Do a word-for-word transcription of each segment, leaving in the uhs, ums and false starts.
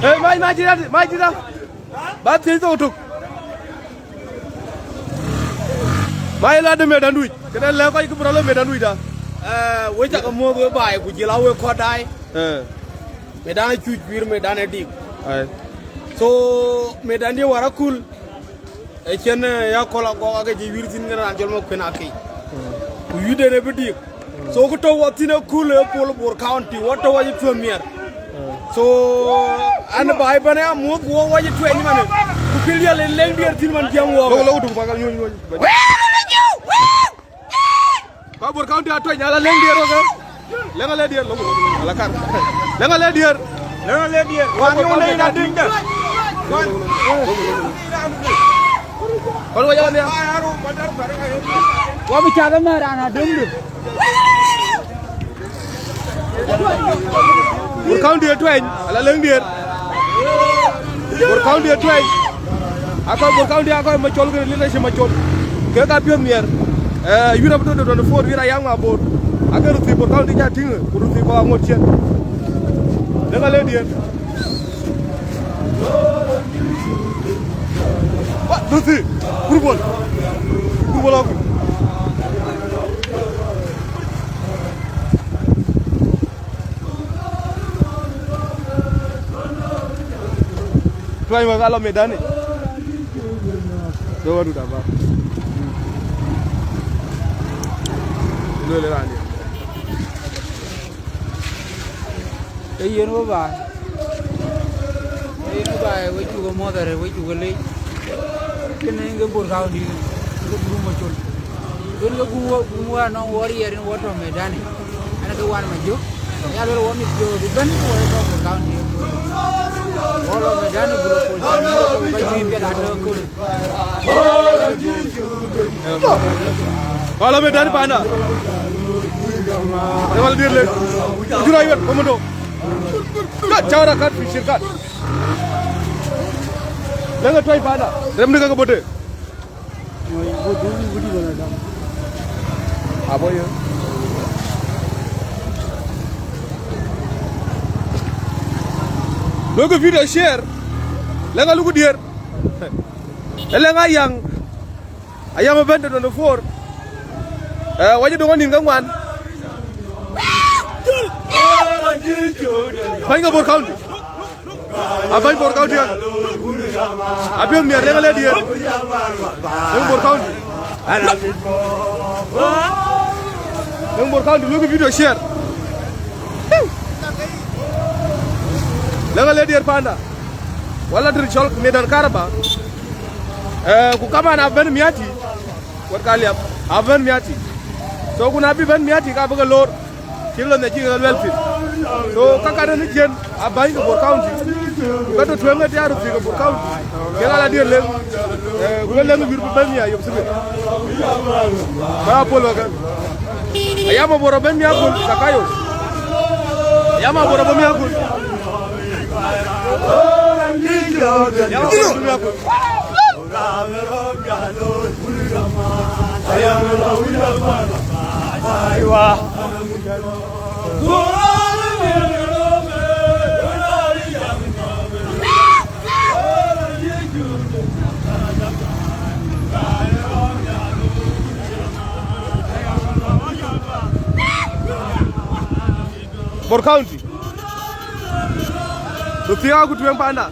Hey, mai, mai, jira, mai, jira. Ba thiëc thok tuk. Ba ye la de medan duc. Kënë lɛ̈k kɔc kë bï rɔt lɔ medan duc da. Eh, we cak muɔ̈th we baai, ku jël a we kɔt daai. Eh. Medan acuc guiir, medan ë dik. Ai. So, medan dië wär akul. Ë cïn, eh, ya kɔl agɔk ake cï wïïr thïn, kën raan cɔl Makuën Akei. Mm. Ku wïïrden ë bï dik. So, kë tɔ̈u wɔ thïn ë kul ë Pol Bor County, wɔ tɔ̈u wɔ cï piɔ̈u miɛt. So, an baai bɛ̈n ë amuɔ̈th, ku wɔ wɔ cï tuɛny manë, ku pïl yɛl ë leŋ diɛɛr thïn man jiɛɛm wɔ. Lok, lok, tuk, bak, nyuc, nyuc. Ka Bor County atuɛny, ala leŋ diɛɛr wɔ ke. Leŋ ale diɛɛr, lok, lok, ala kar. Leŋ ale diɛɛr. Leŋ ale diɛɛr. Wan yöŋ de ina dïŋ de. Wan. Kɔn wɔ jala nhial. Wa bï cath ëmɛn raan adöŋdï. Bor County ë tuɛny, ala leŋ diɛɛr. Bor County ë tuɛny. Akɔc Bor County akɔc Macol kën leadership Macol. Kek ka piɔ̈th miɛt. Eh, yïn abï twenty twenty-four, yïn Ayam Abor. Ake röt thii Bor County ca tïŋ, ku röt thii kɔc aŋot ciën. Leŋ ale diɛɛr. Wa, duthi, kurbol. Kurbol aku. Tuany wa galo medani. Do wadu da ba. Lo le rani. Ee yen wä baai, ee yen wä baai, wek cuk ë muɔ̈th arëët, wek cuk ë leec. Kënë ke Bor County, ke Bor Macol. Yen ke guum wä, guum wä anɔŋ wä riɛɛr yen wä tɔ̈ medani. Ɛn ke wan Majök, ya luel wä mïth piɔ̈ɔ̈th ëbɛ̈n, wä tɔ̈ Bor County. Wä lɔ medani, gup pol cän, wä tɔ̈ ka juëc piɛth atɔ̈ kööl. Wala me dani panda. Wala dir le. Jura yet komodo. Ka chara kat fi shirkat. Lenga toy panda. Rem ni ka bote. Aboyo. Look a video share. Lenga lugu dir. Lenga yang. Ayam ëbɛ̈n twenty-four. Eh, wacï döŋ anïn ke ŋuan. Bäny ke Bor County. A bäny Bor County an. A piɔ̈th miɛt leŋ ale diɛɛr. Leŋ Bor County. Leŋ Bor County, look video share. Leŋ ale diɛɛr panda. Wala tïr cɔl medan karaba. Eh, ku kaman abɛ̈n miati, wɛ̈t ka liap, abɛ̈n miati. So, ku na bï bɛ̈n miati, ka bï ke lor, cï lɔ nhiac cï ke luɛl thïn. So, ka kat ënë ciën, abäny ke Bor County. Ku ka tɔ̈ tueŋ ë diäär thïn ke Bor County. Ke ɣal adiɛɛr leŋ, eh, ku leŋ wïr bï bɛ̈n mia yök thïn. Ba pol weke. Ayam Abor abɛ̈n mia gol, Zakayo. Ayam Abor abɛ̈n mia gol. Bor County. Röt thiëëk aku tueŋ panda.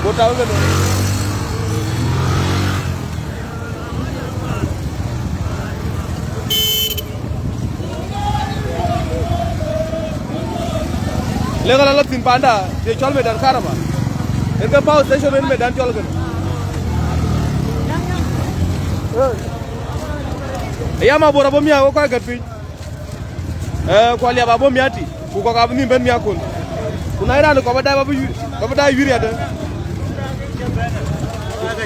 Bor tau kënë. Lek ala la thïn panda, ye cɔl medan karaba. En ke power station en medan cɔl kënë. Aya Mabor abɔ̈ miäk, wek kɔc gät piny. Eh, ku Aliap abɔ̈ miäk tï, ku kɔ̈k abï nhïïm bɛ̈n miäk kun. Ku na ye raan kɔ̈k bï daai, bï, bï daai wiëër yadë.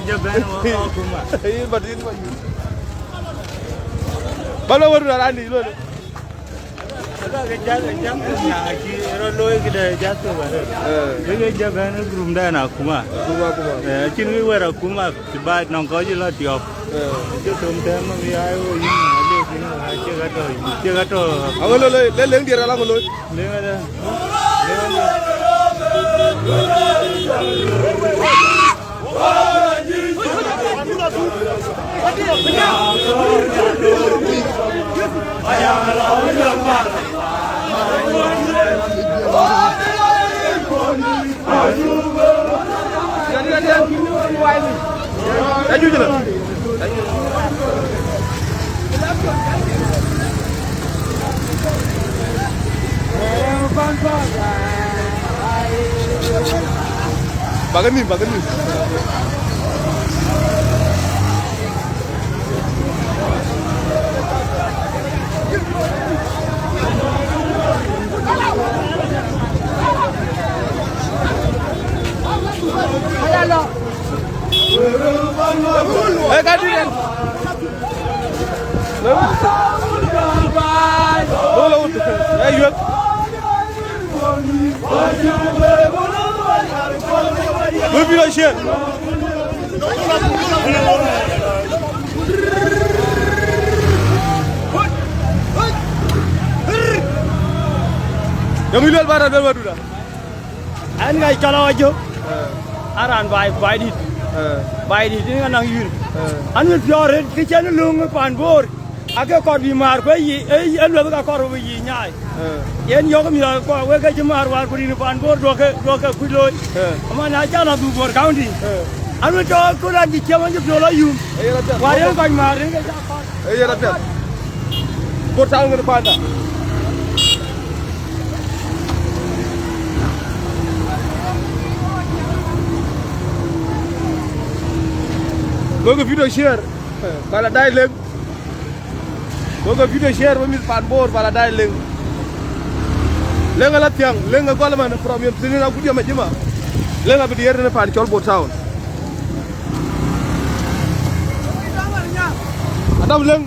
Yin bä, yin bä yïn. Ba lɔ wëru na raan dï, lɔ lɔ. Ala ke jal, ke jal, ya ki ro looi kide jal to bare. Eh. Ke ke jal ben group da na kuma. Kuma, kuma. Eh, cïn wi wera kuma, ti ba nɔŋ kɔc lɔ tiɔp. Eh. Ke tom tem mi ai wo yin, ale kin, ke ga to, ke ga to. Awo lo lo, le leng dier ala ko lo. Leng ada. Leng ada. Bak nïm, bak nïm. Hello. Eh, ka dït en. Lo, lo, eh, yuek. Lo, bï lo share. Yöŋ luel ba rɔt luel wëduda. Ɛn ŋa cɔl awajö. Eh. Aran bai, bai dit. Eh. Bai dit, in ŋa naŋ yïr. Eh. An wën piɔ̈ɔ̈r rin, kë cïn löŋ pan Bor. Ake kɔr bï määr, ku ë yi, ë, ë lueth ka kɔr bï yi nyaai. Eh. Yen yɔ̈k mïth akɔɔr, wek ke cï määr wäär, ku rin pan Bor duɔ̈kkë, duɔ̈kkë kuc looi. Eh. Ama na ca lɔ dhuk Bor County. Eh. An wën tɔ̈ ku raan cï ciɛm an cï piɔ̈u lɔ yum. Ee yen apiɛth. Wäär yen kɔc määr, yen ke ca kɔr. Ee yen apiɛth. Bor Town ŋën panda. Look, if you don't share, bala dai lek. Look, if you don't share, ba mïth pan Bor, bala dai lek. Lek ala thiaŋ, lek agɔl man from yom sinin agut yom ajima. Lek abï diɛɛr në pan cɔl Bor Town. Adam lek.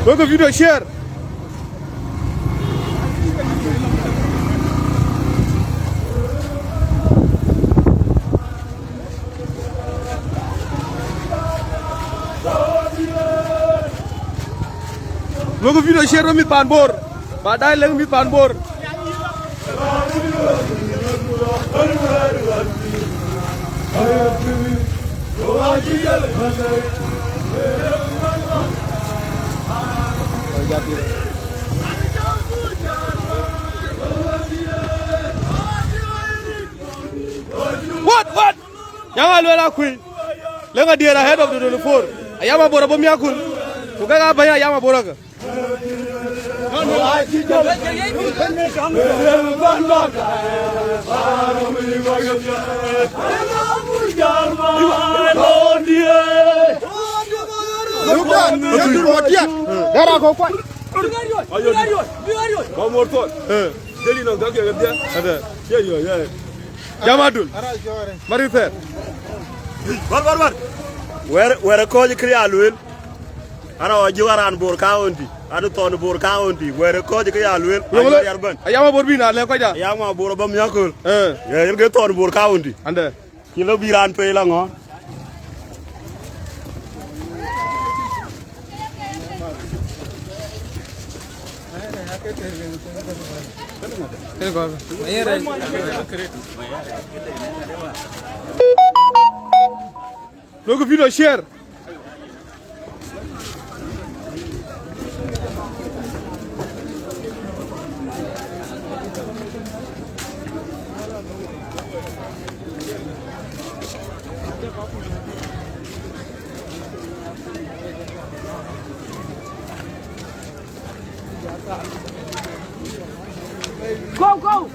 Look, if you don't share. Look, if you don't share, mïth pan Bor. Ba dai lek mïth pan Bor. What, what? Yaŋ a luel akuc. Lëŋ adiɛɛr ahead of the twenty-four. Ayam Abor abɔ̈ miäk kun. Ku kek aa bɛ̈ny Ayam Abor ake. Dara ko kwa. Ayo, di. Ba mor thon. Eh. Jeli no gak ya dia. Ada. Jeli yo ya. Jamadun. Mari fer. Bar, bar, bar. Wer, wer ko ji kriya luel. Ara wa ji waran Bor County. Adu thon Bor County. Wer ko ji kriya luel. Yo, lo. Ayo, yar ban. Ayama Bor bina le ko ja. Ayama Bor ba mi akol. Eh. Ya, yen ke thon Bor County. Ande. Cï lɔ bï raan pei la ŋɔ̈ɔ̈n. Look, video share. Go, go!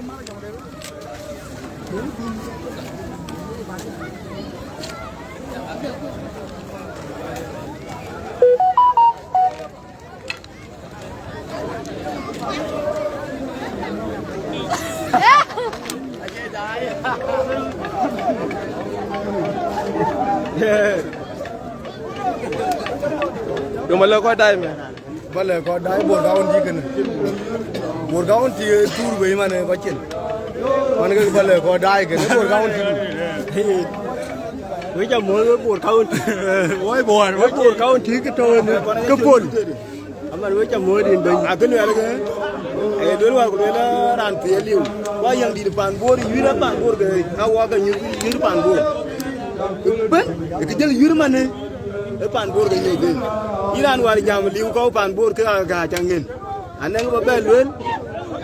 Yom alë kɔc daai mɛ. Ba lɛ kɔc daai Bor County kënë. Bor County tuur wei man ë kɔc cin. Man ke ba lɛ kɔc daai kënë Bor County. Wek ca muɔ̈th wek Bor County. Wai Bor, wek Bor County ke tɔ̈ në ke pol. Aman wek ca muɔ̈th rin bɛ̈ny. Akën wɛl ke. Ee duel wal ku luel raan thiëël liu. Wa yäŋ dït pan Bor, yuir pan Bor ke. Ka wa ke yuir pan Bor. Bën, ke jël yuir man ë. Ë pan Bor ke nyuc dhil. Yïn raan wäär jam liu kɔ̈u pan Bor ke aa gääc aŋen. Anɛŋ bä bɛ lueel,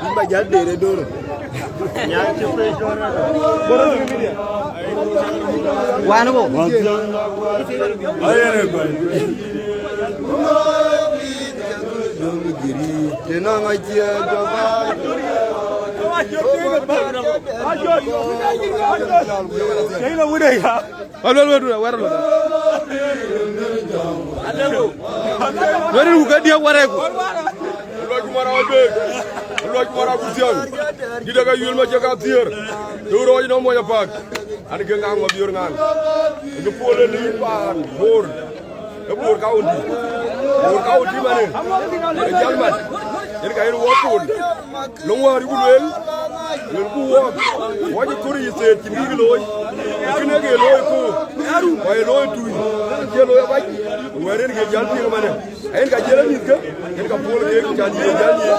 yïn bä jäl deer ë doorë. Wan wo. Tënɔŋ acie jɔba. Wal wal wal wal wal. Wɛ̈t ku ke diäk wärɛɛku. Luɔc ku mara wël bek. Luɔc ku mara ku thiäŋ. Dït aka yuel ma cï ka thiëër. Të rɔɔc nɔm mɔc apak. An ke ŋaŋ ma biöör ŋaŋ. Ke puɔl en yïn paan Bor. Ë Bor County. Bor County mane. Ë jal mat. Yen ka yen wɔ puɔl. Löŋ wäär yïku lueel, luelku wɔɔk, wɔ cï kɔɔr yï theet cïn bïk looi, ku kënë ke looi koor, ku ye looi tui, acie looi abac, wɛ̈ɛ̈r yen ke jäl piŋ ëmënë. Ayen ka jiël amïthkë, yen ka puɔl keek, can yï jäl yï,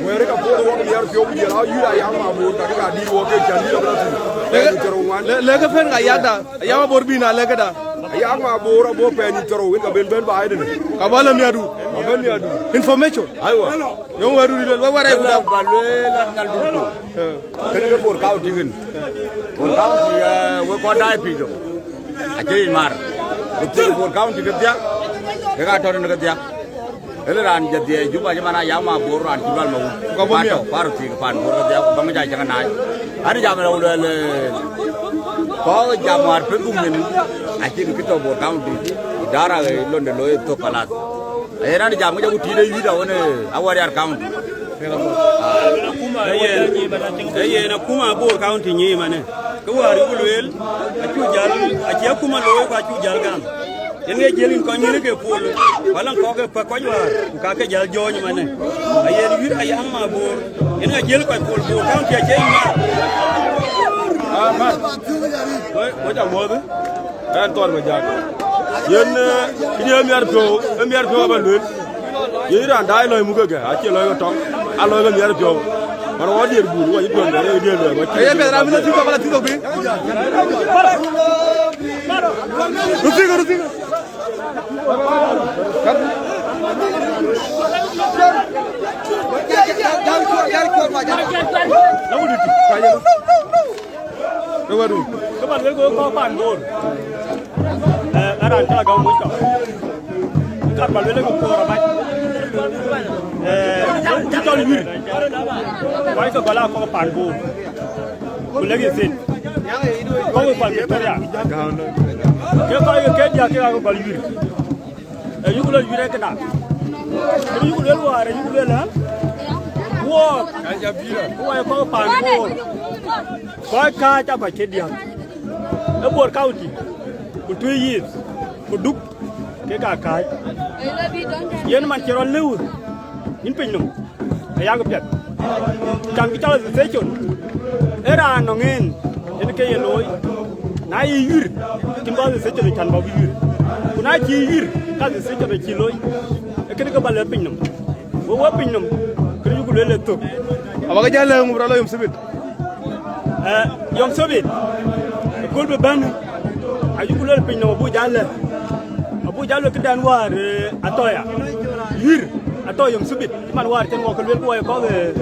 wɛ̈ɛ̈r ka puɔl wɔk miɛr piɔ̈u, ku jiël aa yïr aa yam abor, ka ke ka dïïr wɔk keek, can yïr abï la thïn. Lëkë, lëkë pɛ̈n ka yakda, ayam abor bï na lëkëda. Ayam abor abo pɛ̈n yï thërou, yen ka ben bɛ̈n baai dënë. Ka bä lɔ miadu. Ka bɛ̈n miadu. Information. Aywa. Yöŋ wɛ̈ɛ̈t röt luel, wek wɛ̈ɛ̈t rɛɛc ku dap. Ba lueel an, nal dut ku. Kënë ke Bor County kën. Bor County, eh, wek kɔn daai piny dom. Acie yic mar. Ku thiëk Bor County ke dhiak, ke ka tɔ̈ në ke dhiak. Ëlë raan jɔ dhiɛɛi Juba cï man ayam abor raan cï lual ma wun. Ka bɔ̈ miɛt. Tɔ̈, par thiëk pan Bor ke dhiak, ku bäŋ ca cäŋ naai. An jam rɛw luɛl, eh, kɔc jam wäär pek gup nyin, acïn kë tɔ̈ Bor County, idara, eh, londe looi thok kalas. Ayen an jam ŋic aku tiit ë yuit awën, eh, Awerial County. Ee yen, ee yen akuma Bor County nyi manë. Kë wäär yuk lueel, acu jäl, acie akuma looi ku acu jäl gam. Yen ŋic jiël yïn kɔc nyïïn ke puɔl, ku alaŋ kɔ̈k ke päk kɔc wäär, ku ka ke jäl jɔɔny manë. Ayen yuit ayam abor, yen ŋa jiël kɔc puɔl Bor County acie yïn mar. Aman. Wek, wek ca muɔ̈th. Ɛn thɔn me jak. Yen, eh, kï ye miɛt piɔ̈u, ë miɛt piɔ̈u aba lueel. Ye raan daai lɔc muk ëgɛ, acie lɔc ke tɔŋ, a lɔc ke miɛt piɔ̈u. Man wɔ diëër bul, wɔ cï piɔ̈u, wɔ diëër lɔc, wɔ cï. Aye piɛth raan bï lɔ thïn kɔ̈k, bä lɔ thïn kɔ̈k piny. Röt thïn, röt thïn. Ke wɛ̈t du. Ke man wek kɔc pan Bor. Eh, ë raan cä la gam moc tɔ̈. Kat ba luel ke Bor abac. Eh, cï cɔl yuir. Kɔc ke gɔl aa kɔc pan Bor. Ku lek yï thïn. Kɔc ke pan Victoria. Ke kɔc ke ke diäk ke aa ke gɔl yuir. Ayuk luel yuir ë këda. Kën yuk luel wäär, ayuk luel, ha? Wuɔɔk. Ku wai kɔc pan Bor. Kɔc kääc aba cï diäk. Ë Bor County. Ku Twic East. Ku Duk. Ke ka kääc. Yen man cï rɔt lëu. Yïn piny nɔm. Ayak piɛth. Can kï cɔl association. Ë raan nɔŋ en, en ke ye looi. Na ye yuir, kïn bä association can bä bï yuir. Ku na cï yuir, ka association acï looi. Ee kënë ke bä lɛ̈k piny nɔm. Wek wek piny nɔm, kënë yuk lueel ë thök. Abä ke jäl lɛ̈k ŋu bï rɔt lɔ Yom Sabit? Eh, Yom Sabit, ëkööl bï bɛ̈n, ayuk lueel piny nɔm abuk jäl lɛ̈k. Abuk jäl lɛ̈k këdɛn wäär, eh, atɔ̈ ya. Yuir, atɔ̈ Yom Sabit. Cï man wäär cïn wɔ ke lueel ku wɔ ye kɔ̈k, eh,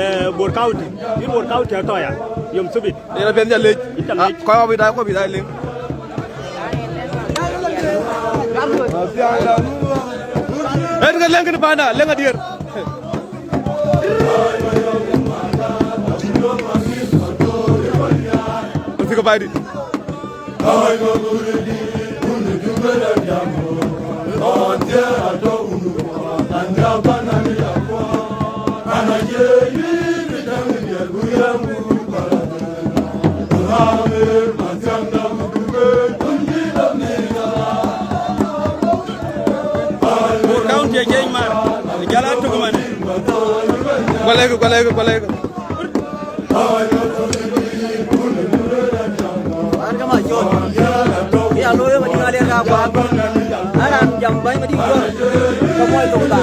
eh, Bor County. Yïn Bor County atɔ̈ ya, Yom Sabit. Yen apiɛth jɔ lec. Yïn ca lec. Ah, kɔc wɔ bï daai, kɔc bï daai leŋ. Yen ke leŋ kënë panda, leŋ adier. Wëthikë baidït. Yala tök man. Kualek, kualek, kualek. An kama jot. Ya lo yo madi ngale ka kwa. Ara jam bai madi jot. Ka mo to da.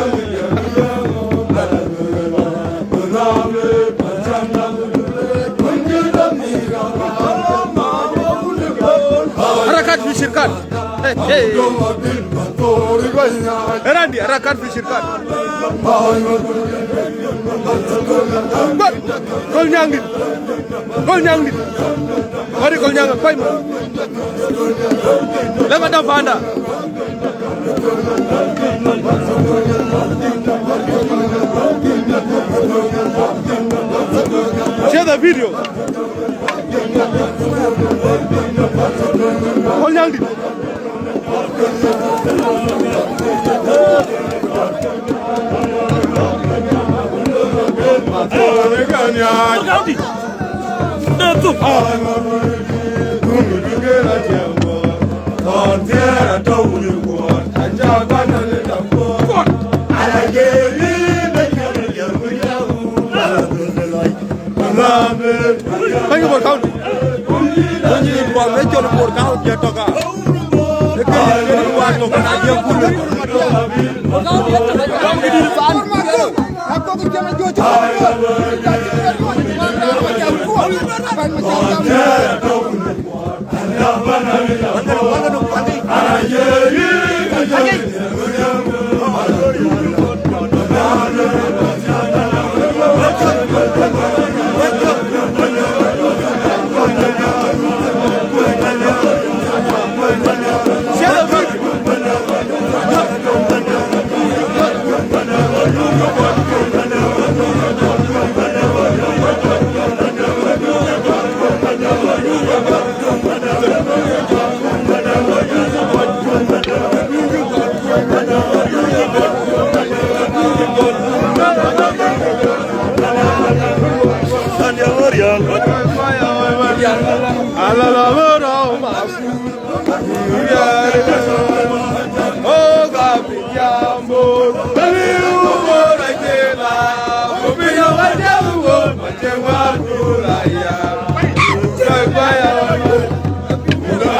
Harakat fi shirkat. Hey, hey. Erandi, harakat fi shirkat. Gol, gol nyangdi. Gol nyangdi. Mari gol nyang, koy ma. Lema da panda. Share the video. Gol nyangdi. Thank you for counting. Thank you for mention for count your toga. Ekeni watu kana dia kule.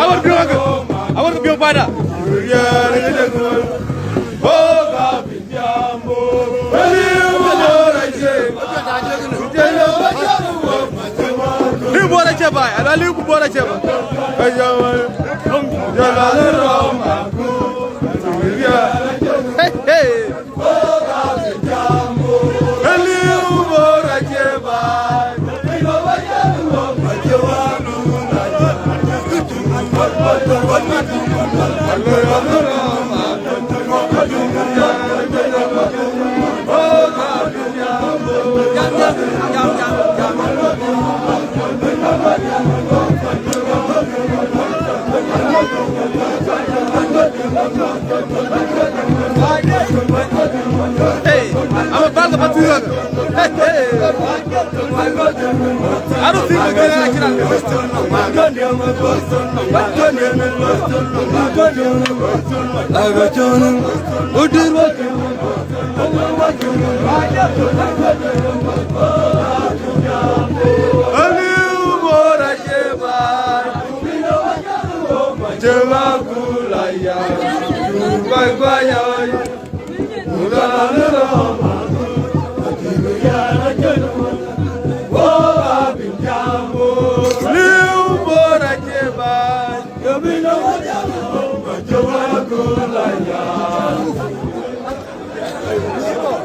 Awar biöŋ, awar biöŋ pada. Liu Bor acie baai, ala liu ku Bor acie baai. Hey, hey. Hey, I'm a bag of material. Hey, hey. I don't think we're gonna like it.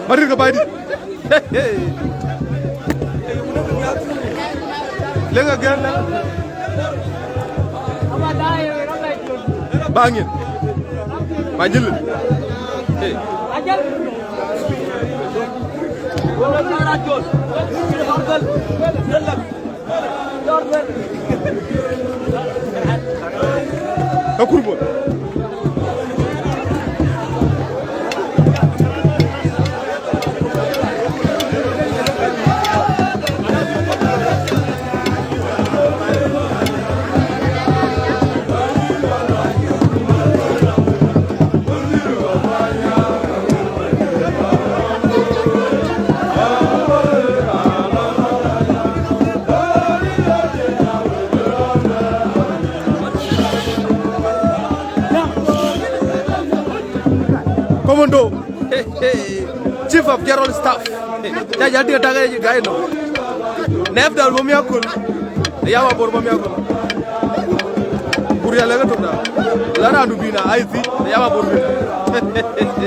Marir ke baai dït. Leŋ agɛ̈n, leŋ. Baŋ yen. Baŋ yen. Hey. Akurbo. Kondo, chief of general staff. Ya ya dia daga gai no. Nef dal bom ya kul. Ya wa bor bom ya kul. Kuria lega tok da. La randu bina aithi. Ya wa bor bina.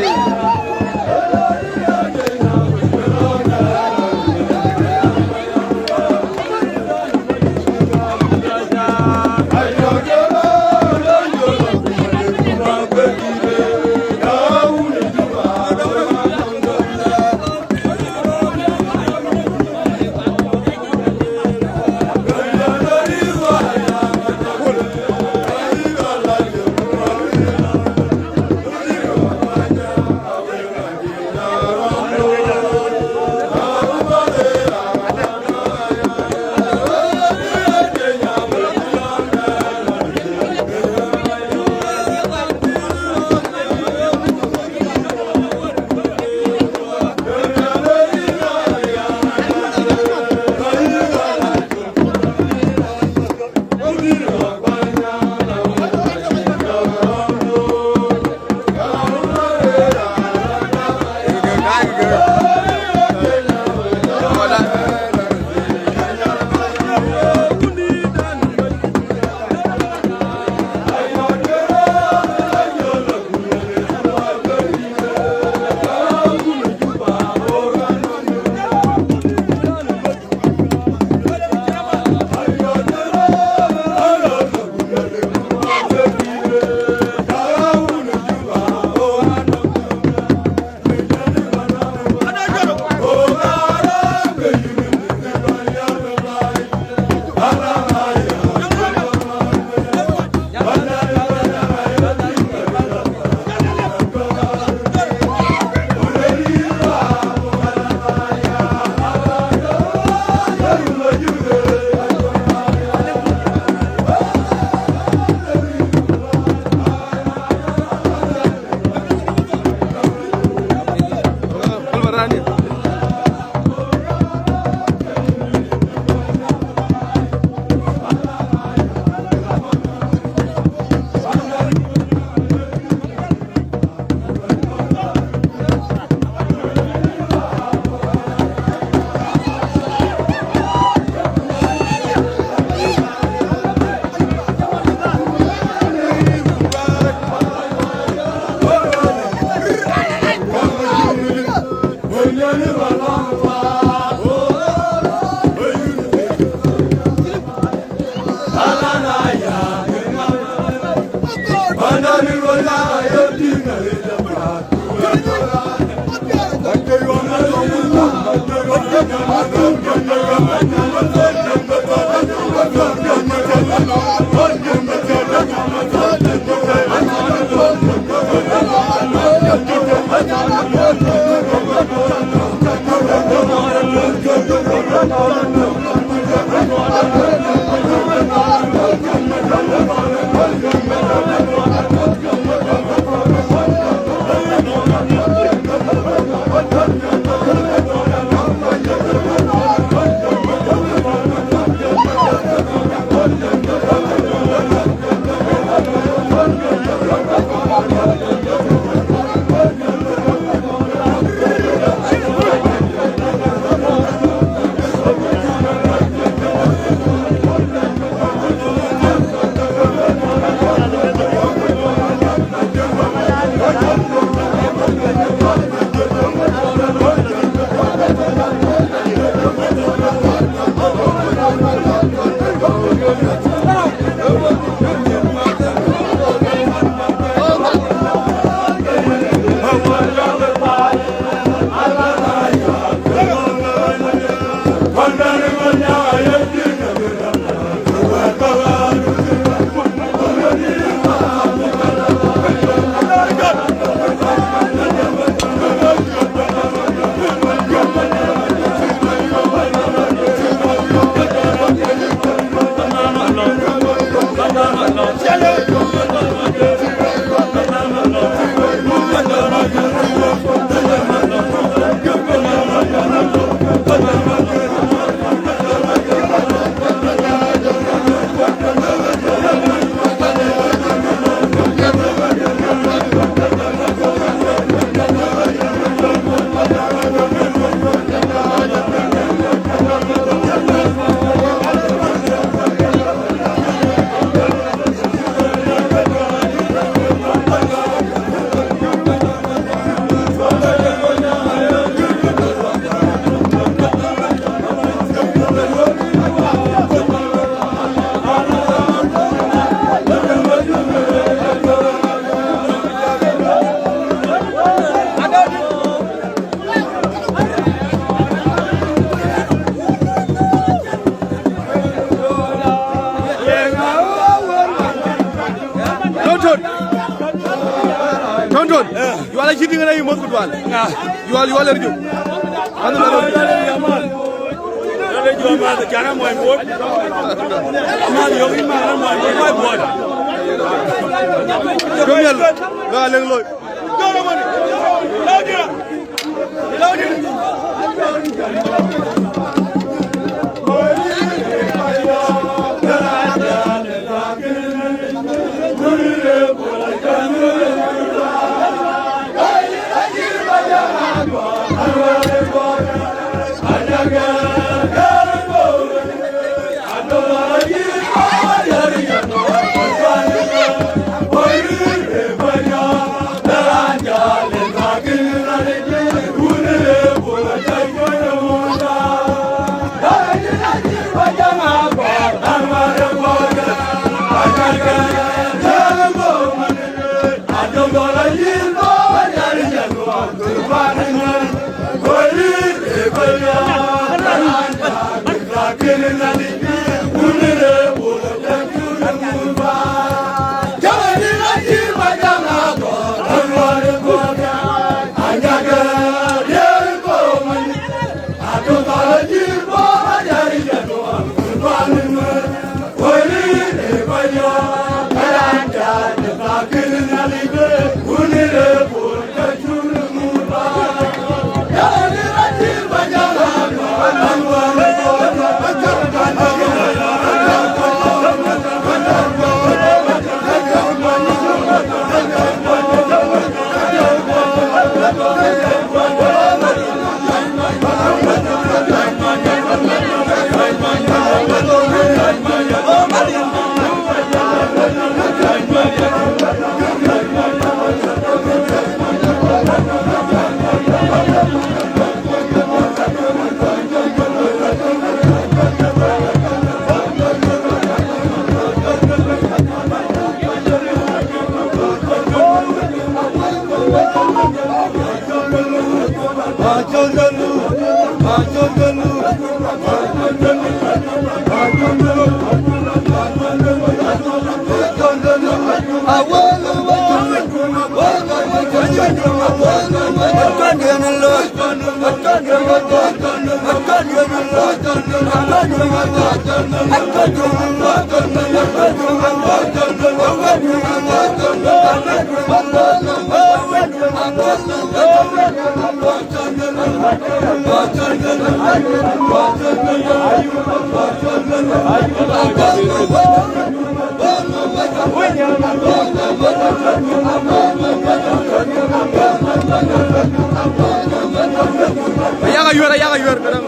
Yual acï tïŋ ënë yï moth ku dual. Yual, yual ë rïc. An la rot. Yale jɔ ma de kana moy bot. Ama yo ki ma moy bot, moy bot. Jom yal. Ga leng loy. Ayaka yuɛr, ayaka yuɛr, këdäŋ.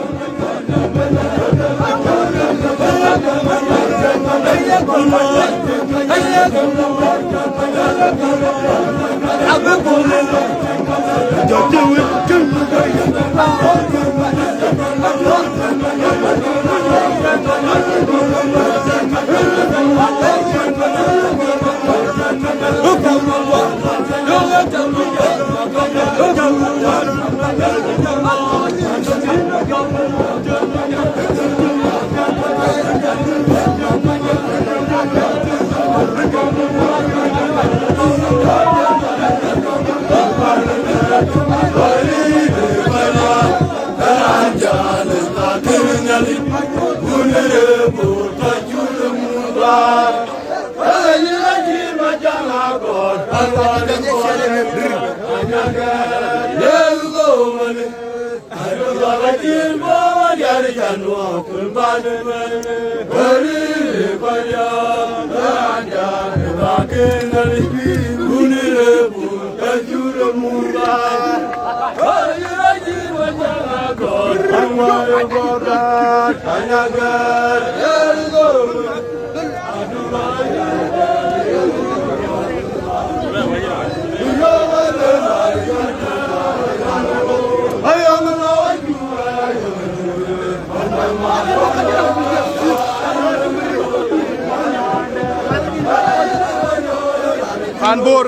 An Bor,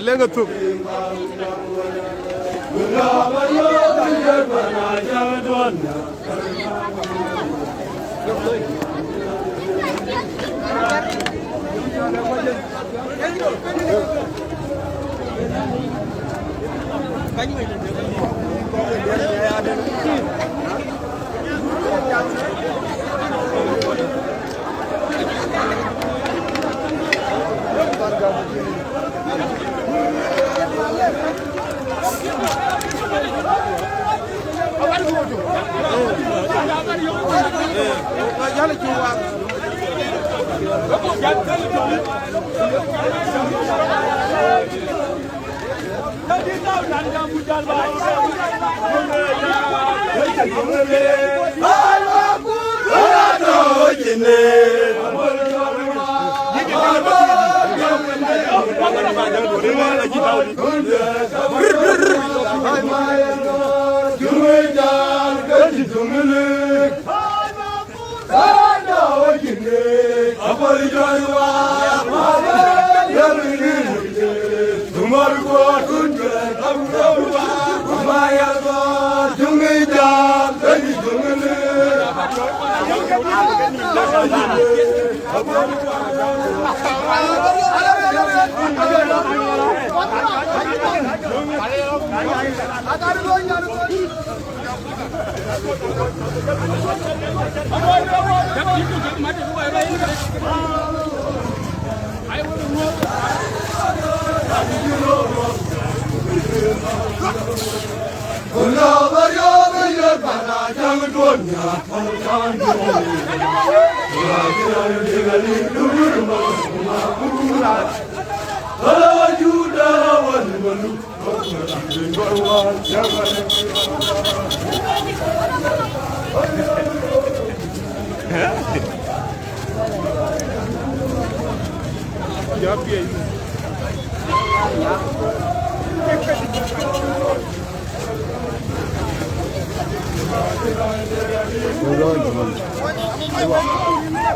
leŋ ë thuk.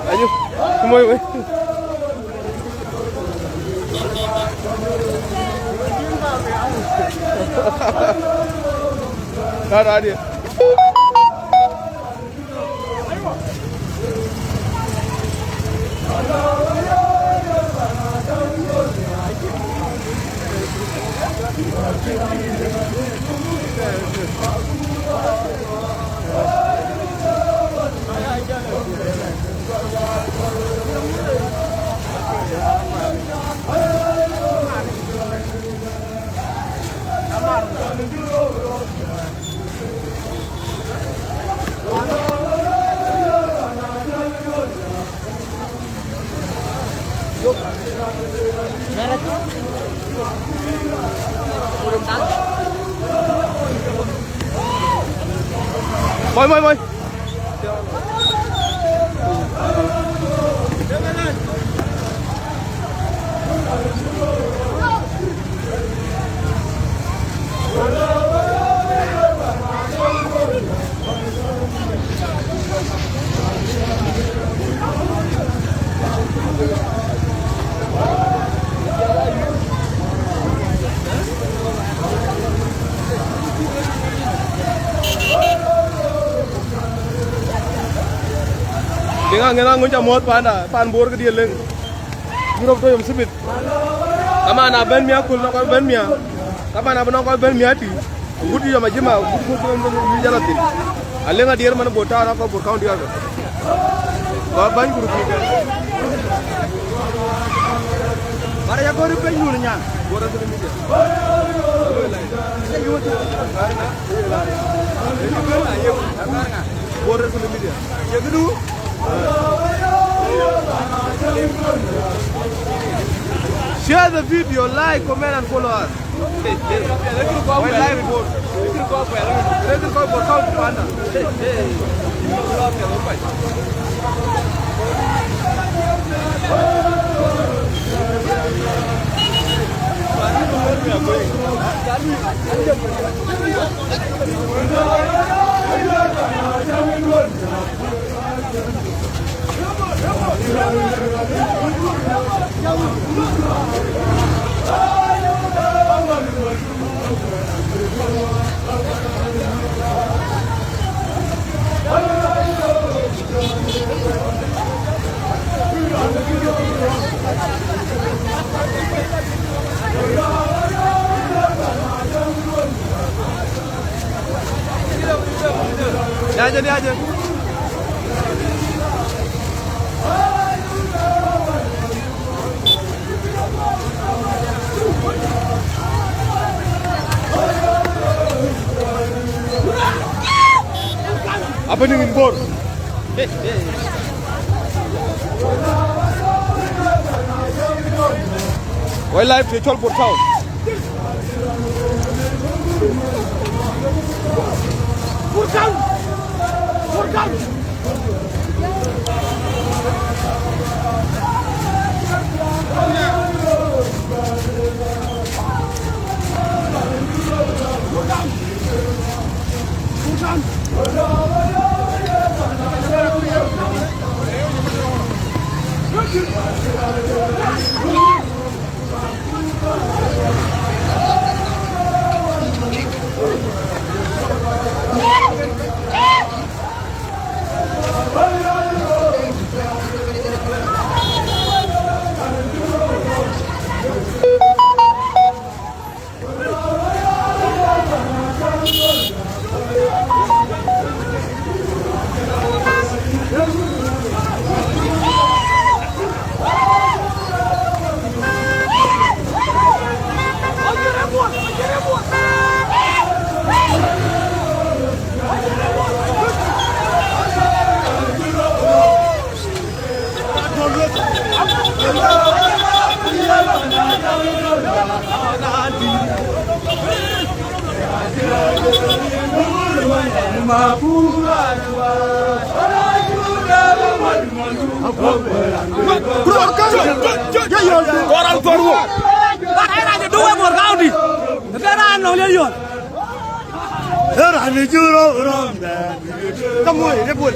Ayo, moi, moi. Nah, nah, dia. Moi, moi, moi. Liŋ aŋën aŋuc amuɔ̈th panda, pan Bor këdië leŋ. Yurop tɔ̈ yom thimith. Kaman abɛ̈n miäk, kul nɔŋ kɔc bɛ̈n miäk. Kaman abï nɔŋ kɔc bɛ̈n miäk tï. Gut yom ajima, gut kul kul kul jal athïn. Aleŋ adier man Bor Town, akɔ Bor County area. Ba bäny ku rupikɛ. Bara ya gori piny nun nya. Bor Social Media. Bor Social Media. Ye gëdu. Share the video, like, comment and follow us. Wai live report. Rëër kɔc Bor County panda. Happening in Bor. Wildlife to Chol Bor Town. Bor Town. Bor Town. Koran koru. Koran koru. Era ni juro rom. Kamu ne bol.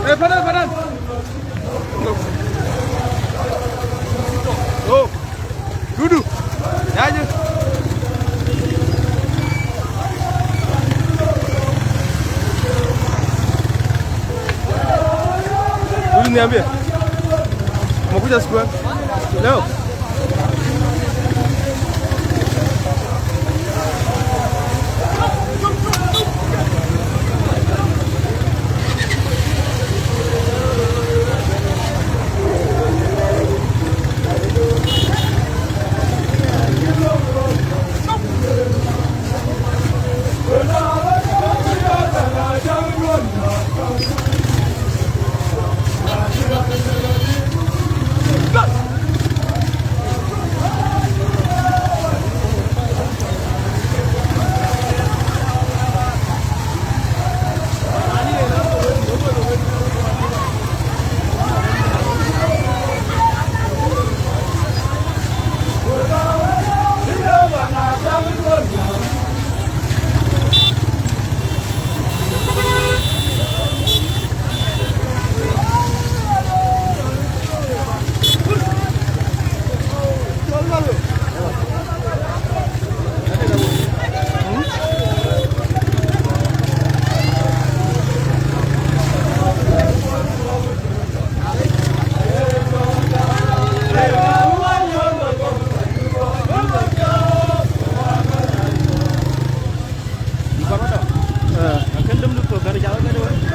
Eh, padan, padan. Oh. Dudu. Yaje. Dudu niambie. Umekuja siku gani? Leo.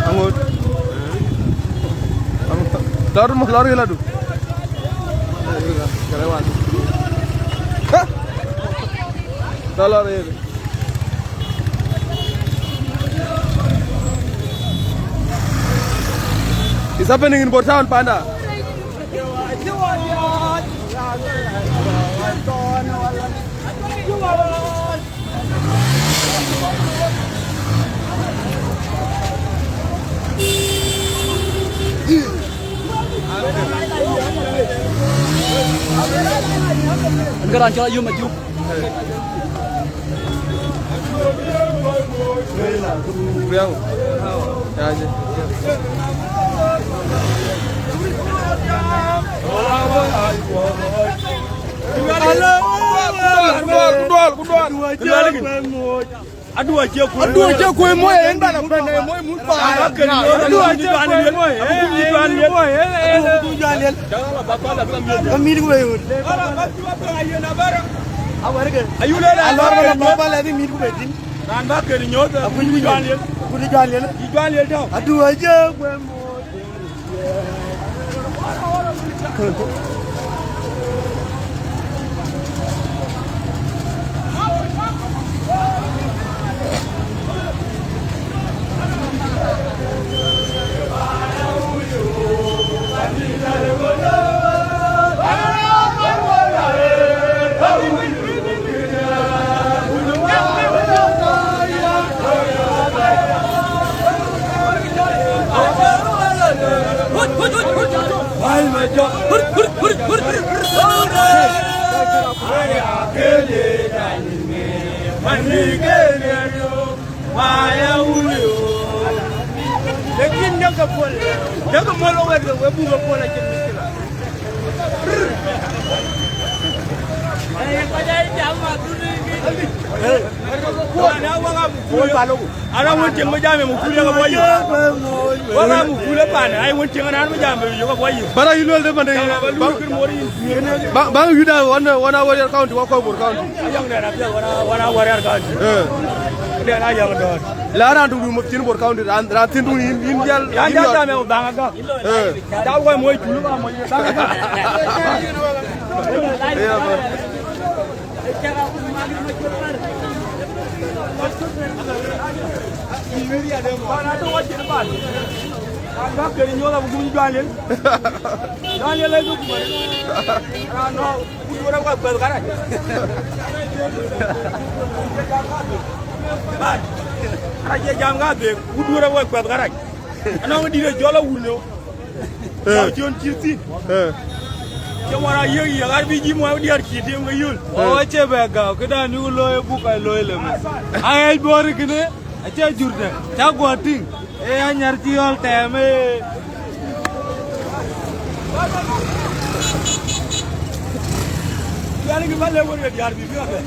Aŋot. Aŋot. Lɔr mo, lɔr yeladu. Hah? Lɔr, lɔr yel. It's happening in Bor Town, panda. Këran cɔl Ayum Ajuk. Riau. Ya, ya. Ku duɔl, ku duɔl, ku duɔl. Adu acie kuɔ̈i. Adu acie kuɔ̈i moc, en bana bɛ̈n, eh, moc mut pa. Adu acie kuɔ̈i moc, eh, eh, eh. Ka mït ku be yun. Awarke. Ayu le la. Alor ba la ba la di mït ku be tin. Ran ba ke nyot. Aku ku juan yen. Ku di juan yen. Di juan yen tau. Adu acie kuɔ̈i moc. Lakin däk ke puɔl, däk ke muɔl wek, we buk ke puɔl acïn mïckila. Ana wën tiŋ bï jam ë mukul yak bɔ̈ yï. Wek aa mukul ë pan, ai wën tiŋ anaan bï jam ë yök bɔ̈ yï. Bara yï luel de mande. Ba luel kën mor yïn. Ba, ba yï da wan, wan a Warrior County, wa kɔ Bor County. Ayɔŋ dɛn apiɛth wan a, wan a Warrior County. Eh. Dɛn ayɔŋ dɔɔt. La ran du du mop cin Bor County, ran, ran tin du yïn, yïn jal, yan jal jam ë baŋ aga. Eh. Jal wai moc culu ba moc. Iya, bro. Ara jam ka dhek, wut duɔ̈r awek kuɛth karac. Anɔŋ dït ë jɔl awun. Eh. Jam cï thïn. Eh. Cï wär a yiëk yiëk, ar bï jiëm wä diäär cï tiëm ke yöl. Eh. Ɣɔn acie bɛ gäu, këdan yuk looi buk a looi lëmë. Aɣɛc Bor kënë, acie jurde, cä guɔ tïŋ. Ee anyar cï ɣɔl tɛɛm, ee. Luɛlkï ba lek wën ke diäär bï bï abɛ.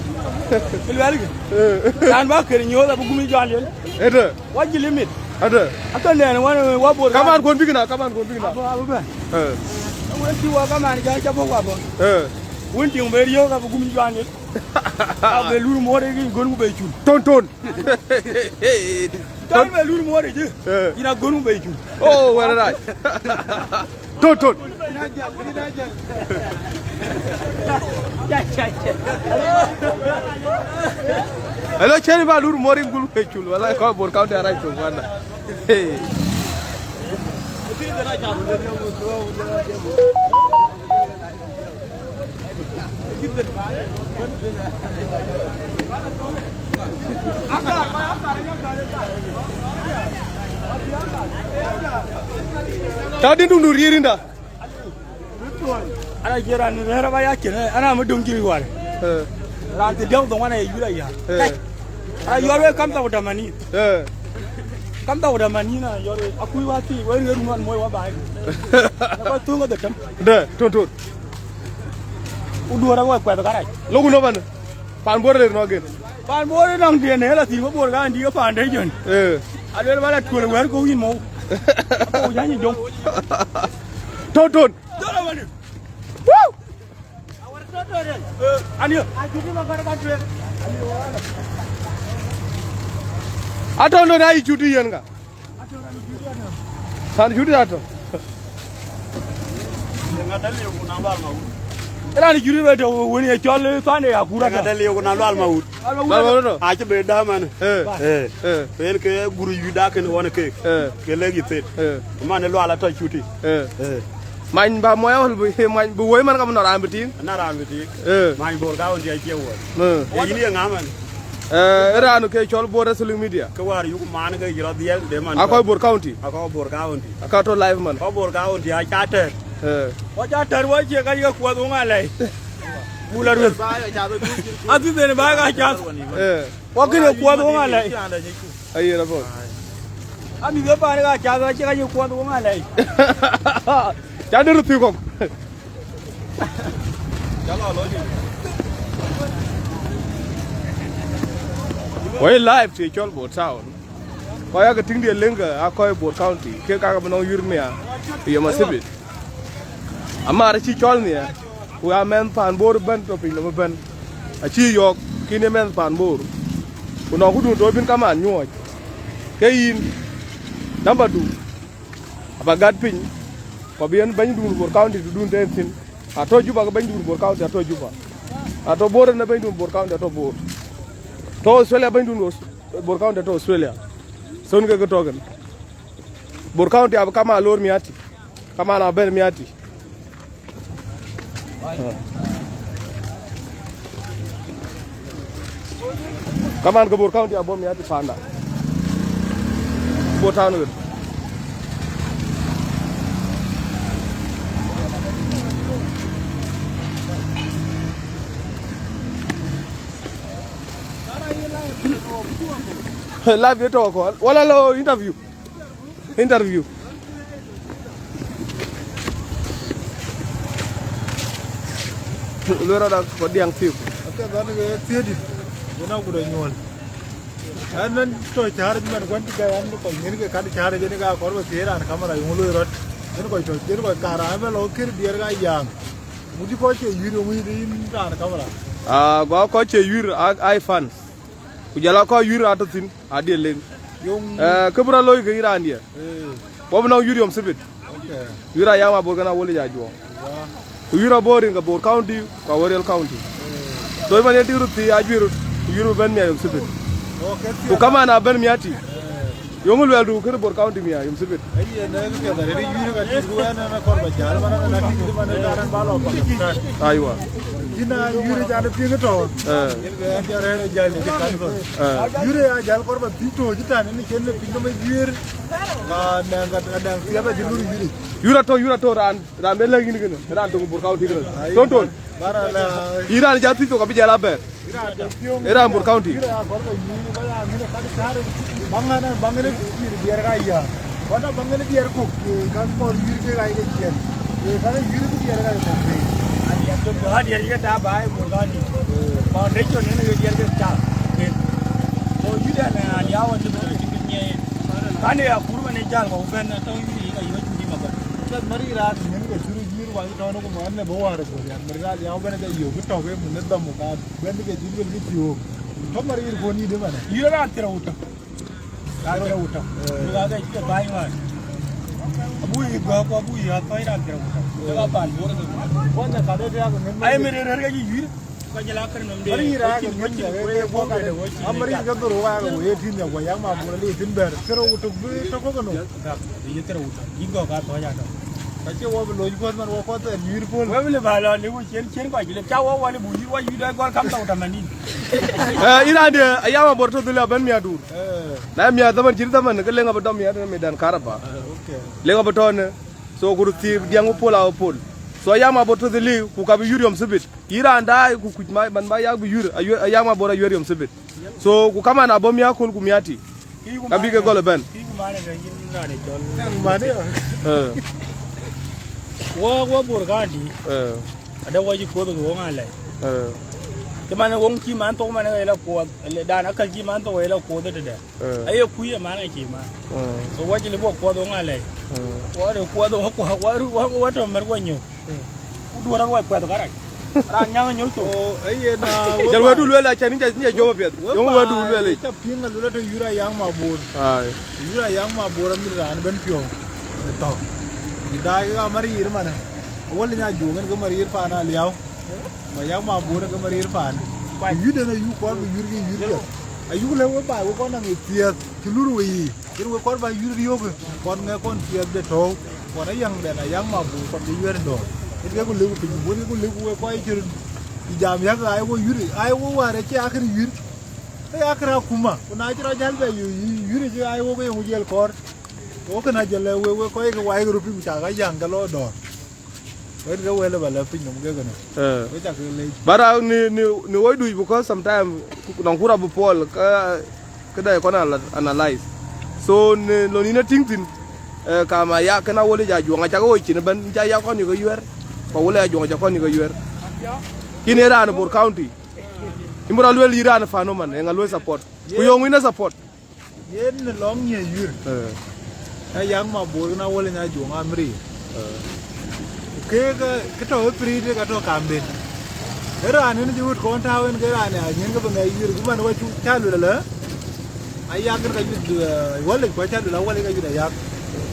Luɛlkï. Eh. Raan ba kër nyuɔɔth abï gumi jɔl yen. Ëtë. Wa jil imit. Ade. Ake nɛn wan wa bor. Kaman kuɔn bikna, kaman kuɔn bikna. Abo, abo bɛ. Eh. Wen ti wa kaman ja, ja bo wa bo. Eh. Wen ti be riyo ka bu gum juan ni. Abe lur more gi gon ku be chul. Ton ton. Ton be lur more ji. Eh. Ina gon ku be chul. Oh, wala rai. Ton ton. Hello, cheri ba lur mori ngul ke chul. Wala ko Bor County arai to wana. Hey. Tadi dundu ririnda. Ana jiran ni rɛ̈ɛ̈r aba ya cin, ana mi döŋ cï riwal. Eh. Raan ti diäk dhoŋuan aye yur aya. Eh. Ana yɔr wek kam thok tamanin. Eh. Kam thok tamanin ana yɔr wek, akui wa thi, wek riëër ruŋuan moi wa baai. Na kɔc thöŋ ke dhetem. De, ton ton. Ku duɔ̈r awek kuɛth karac. Loku nɔ ban. Pan Bor ler nɔ gen. Pan Bor nɔŋ diɛn ë la thïn, we Bor ka ndi ke pan de jön. Eh. Aluel ba la tuɔl wɛ̈r ko win mou. Ko jany jong. Ton ton. Dora wani. Woo! Eh, ania. Aton don ayi cuti yen ka. Kan cuti aton. Rani cuti be to woni e chol Sunday akura ka. Ngada liu na lwal ma wut. Lwal ma wut. A ci be da man. Eh. Eh. Eh. Pen ke guru yu da ken won ke. Eh. Ke legi tet. Eh. Man lwal ato cuti. Eh. Eh. Many ba moya hol bi, many bi woi man kam na ram biting. Na ram biting. Eh. Many Bor ka won dia che wo. Eh. E yini nga man. Eh, ranu ke chol Bor Wrestling Media. Ke war yuk man ke yiro diel de man. Ako Bor County. Ako Bor County. Aka to live man. Ko Bor County a chater. Eh. Ko chater wo che ka yika kwa dunga lai. Bula rueth. Adhidhen ba ka cath. Eh. Wa kine kuɔth wo ŋa lɛi. Aye na po. Ami be ba ka cath, acie ka ye kuɔth wo ŋa lɛi. Ca de ruthi kok. Wai live ti cɔl Bor Town. Kɔc ake tiŋ diɛ leŋ ke a kɔc Bor County. Ke ka ke bi nɔŋ yur mia. Yo masibit. Amar cï cɔl nhiɛɛr, ku ya mɛnh paan Bor ëbɛ̈n tɔ piny nɔm ëbɛ̈n, acï yɔ̈ɔ̈k kïn ë mɛnh paan Bor, ku nɔŋ këdun tɔ bïn kamaan nyuɔɔc. Ke yïn, namba du, aba gät piny, ku abï en bɛ̈nydun Bor County tëdun tëën thïn. Atɔ Juba ke bɛ̈nydun Bor County atɔ Juba. Atɔ Bor en ë bɛ̈nydun Bor County atɔ Bor. Tɔ Australia bɛ̈nydun Aus-, Bor County atɔ Australia. Thon ke ke tɔ kën. Bor County abï kamaan lor miati. Kamaan abɛ̈n miati. Kamaan ke Bor County abɔ̈ miati panda. Bor Town ɣer. Live yeto ko. Wala lo interview. Interview. Luera da ko diang thiu. Ake dhan ke thiedi. Ina gudo nyuol. An nan to char man kwan ti ga an ko nyin ke kan char je ni ga kor ba thier an kamera yung lo rot. Jen ko to, jen ko kara ba lo kir dier ga yang. Mudi ko che yuro mu di in kan kamera. Ah, go ko che yuro ai fan. Ku jala ko yuro ato thin. Adï leŋ. Yöŋ. Eh, kë bï rɔt looi ke yï raan diɛ. Eh. Wɔ bï nɔŋ yï riɔm thibit. Okay. Yï raan yam abor kën awöl ya juɔŋ. Wa. Ku yï rɔt bor rin ke Bor County, ku Awerial County. Eh. So, man yen tik röt thii ajuir, ku yï röt bɛ̈n mia yom thibit. Okay, ku kaman abɛ̈n mia ti. Eh. Yöŋ luɛɛl du kën Bor County mia yom thibit. Aye, ne ke piɛth arëët yï yïr ka tik, ku ɛn, ɛn akɔr ba jäl, man, ɛn atik, man, ɛn ba lɔ Pakistan. Aiwa. Yïn a yïr jan piŋ tɔ. Eh. Yïn ke ɛn jɔ rɛ̈ɛ̈r ë jäl ë kan kɔn. Eh. Yïr a jäl kɔr ba thïn tɔ, cï tän, ɛn cen në piny nɔm ë juiir. Ka nɛŋ, ka, ka nɛŋ thiëëp acï lur yïr. Yïr atɔ, yïr atɔ raan, raan bɛ lɛ̈k yïn kënë, raan tök Bor County kënë. Ai. Ton ton. Bara la. Yïn raan ja thïn tök abï jäl abɛ̈r. Ë raan Bor County. Baŋ ënë, baŋ ënë pïïr diɛɛr ka ya. Kɔn a baŋ ënë diɛɛr kok, kan kɔn yïr ke ɣai ke ciɛɛn. Kan yïr ke diɛɛr ka kok piny. A diɛɛr ke, a diɛɛr ke ta ba ë Bor County. Foundation ënë ke diɛɛr ke ta. So yï dan a liaw a cï bï cï bï nyiɛɛi. Kan ë akur man ë jäl kɔk bɛ̈n atɔ̈ yï ka yï wec bï ma bɛ̈n. Kat mari raak nyin ke cï röt yïr wal tɔ̈u në ku man ë bï wäär ë Bor yan. Mari raak liaw bɛ̈n ke yök tɔ̈u ke mën ë dham ka. Bɛ̈n ke cï luel kë thiöök. Tɔ mär yïr kɔn yït ëmɛn. Yïr raan thiërrou tök. Raan thiërrou tök. Eh. Yïr raan ke cï baai ŋɔn. Abu yï gɔ̈k, abu yï athɔ̈i raan thiërrou tök. Eh. Ke ka pan Bor ke. Kɔn de ka de thiak min. Ai, min rëër ke yï yïr. Ka jël akër nɔm de. Mär yïr raan ke min de, ke bɔ̈ ka de. Am mär yïr ke dhorou wa ke wo ye tïn ya wa ya ma Bor le tïn bɛ̈r. Thiërrou tök bï tök kɔ̈k nɔ. Yï thiërrou tök. Yï gɔ̈k athɔ̈i atɔ̈. Ka cie wɔ bï loc kuɔth man wɔ kuɔth ɛn yïr puɔl. Wek bï lip alɔ liu cien cien kɔc lip ca wɔ wɔ lip bu yïr wɔ yïr dɔ gɔl kam tɔu tamanin. Eh, yïn raan de ayam abor tɔ dhil abɛ̈n mia dur. Eh. Na mia dhaman cït dhaman ke leŋ abï dɔm ya tënë medan karaba. Eh, okay. Leŋ abï tɔ në. So ku röt thiëëp diɛŋ bï pol abï pol. So ayam abor tɔ dhil ku ka bï yïr yom thibit. Yïn raan daai ku kuc ma man ba yak bï yïr ayam abor ayuɛr yom thibit. So ku kaman abɔ̈ mia köl ku mia ti. Ka bï ke gɔl ëbɛ̈n. Kï ku man ë ke yïn raan ë cɔl. Mane. Eh. Wɔ, wɔ Bor County. Eh. Ada wɔ cï kuɔth ke wɔ ŋa lɛc. Eh. Cï man wɔ cï man thok man ë la kuɔth, le dan akäl cï man thok ë la kuɔth ë tëdɛ. Eh. Aye kuc ë man ë cï man. Eh. So wɔ cï lip wɔ kuɔth wɔ ŋa lɛc. Eh. Wɔ de kuɔth wɔ kuɔth wɔ, wɔ, wɔ tɔ mär wɔ nyök. Ku duɔ̈r aruɔi kuɛth karac. Raan nyaŋ nyɔl thok. Oh, aye na. Jal wɛ̈t du lueel acä ni jɔ, ni jɔ jɔm apiɛth. Yöŋ wɛ̈t du lueel. Ca piŋ a lueel atë yïr ayaŋ ma Bor. Ai. Yïr ayaŋ ma Bor amït raan ben piɔ̈u. Ë tɔ̈. Yï daai ke ka mär yïr manë. Awäl nya juɔ̈k en ke mär yïr paan aliau. Ma yaŋ ma Bor ke mär yïr paan. Yïr den ayu kɔn bï yïr ke yïr piɛth. Ayuk lëu we baai we kɔn naŋ ë piɛth. Cï lur we yiic. Yen wek kɔn ba yïr riöök, kɔn ŋɛk kɔn ciɛɛth de tɔ̈u, kɔn ayaŋ bɛn ayaŋ ma bur kɔn de yuɛɛr dɔ̈ɔ̈r. Yen ke ku lëu piny, wën ke ku lëu wek kɔc cï röt. Cï jam yak aa ye wo yïr, aa ye wo wäär acï akër yïr. Ke akër akuma, ku na cï rɔt jäl bɛ yï yïr cï aa ye wo ke yöŋ jiɛl kɔɔr. Wo këna jël wek, wek kɔc ke wai ke röt piny, ku cak ayaŋ ke lɔ dɔ̈ɔ̈r. Wek ke wël ba lɔ piny nom ke kënë. Eh. Wek cak ke lec. But, uh, ni, ni, ni woi duc, because sometimes nɔŋ kura bï puɔl, ka, ka da kɔn ala-, analyze. So, ni, lo ni na ting thin, eh, ka ma ya kena wole ja juɔŋ, aca ke woi cin ben, ca ya kɔn ni ke yuer. Ka wole ja juɔŋ, aca kɔn ni ke yuer. Kin e raan Bor County. Imbura luel yi raan fano man, e ŋa luel support. Ku yong wina support. Yen në lɔŋ ŋiɛc yuir. Eh. Aya yak ma Bor na wël nya juɔŋ amri. Eh. Ku keek, eh, kë tɔ̈ ë pirit ka tɔ̈ kamden. Ë raan yen cï wut kɔn tääu en ke raan ya nyin ke bï ŋɛc yuir, ku man wa cu ca luel alë. Ayak en ka yuit, eh, wël ku ca luel awël ka yuit ayak.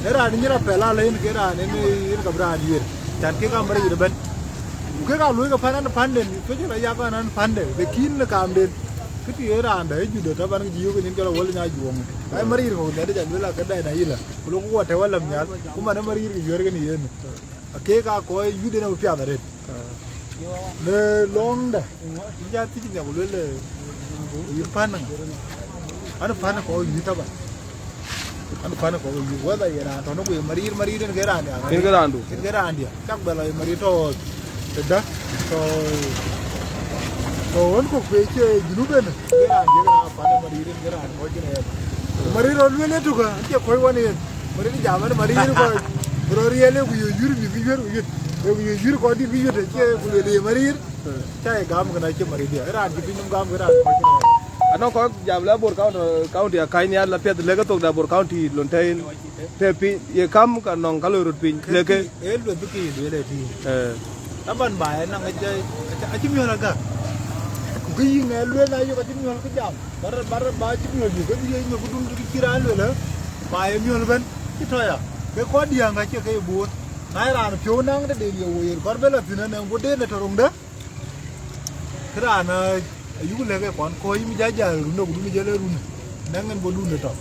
Ë raan nyin apɛl alë en ke raan en, en ka bï raan yuir. Can kek amri yït ëbɛ̈n. Ku kek a luɔi ke pan an panden, especially ayak an an panden, ke kïn në kamden. Kë tï ë raan dɛ ë judo tɔ ban kë cï yök nyin cɔl awël nya juɔŋ. Ai marir kɔ̈u dɛ dɛ jam la ke dɛ na yila. Ku lok wɔ te wä lam nyal. Ku man ë marir kë yuɛr kën yen. Akek a kɔc yude na piath arët. Në lɔŋdɛ. Ja thic nya ku luel yï pan. An pan kɔc yude tɔ ban. An pan kɔc yude. Whether ye raan tɔ në ku ye marir, marir en ke raan ya. En ke raandu. En ke raan dia. Cak bɛ lɔ ye marir tɔ. Tëda, tɔ, tɔ ɣön kɔ̈k pei cie junub en, ke raan diëk raan pan ë marir, ke raan kɔc cïn ɣɛɛr. Marir rɔt lueel ë tök, acie kɔc wan yen. Marir jam ɛn marir kɔc, rɔt riɛl ë ku yök yuir bï kë yuir ku yuir. Ë ku yök yuir kɔc dït kë yuir, acie ku lueel ye marir. Ca ye gam kën acie marir dië. Raan cï piny nɔm gam ke raan kɔc cïn ɣɛɛr. Anɔŋ kɔc jam la Bor County, County akäny nhial la piɛth lëk ë thok da Bor County lon tɛ̈n. Të piny, ye kam ka nɔŋ ka loi röt piny, leke. Ee lueth bï ke ye lueel ë tïŋ. Eh. Taban ba ë naŋ acï, acï, acï miɔl agak. Ku kë yïŋ ë lueel na yök acï miɔl kë jam. Bar, bar, ba cï miɔl yök, ke bï ye nyök dun kë cï raan lueel, eh? Ba ye miɔl ëbɛ̈n, cï tɔ ya. Ke kɔc diäŋ acie ke ye boor. Na ye raan piɔ̈u naŋ tëde ye wo yen, kɔr bë la thïn ënɛn, ku deen ë tɔ roŋde. Kë raan, eh, ayuk lɛ̈k ë kɔn kɔc yïn jal jal run, ku dun jël ë run, nɛŋ en bɔ̈ dun ë tɔ.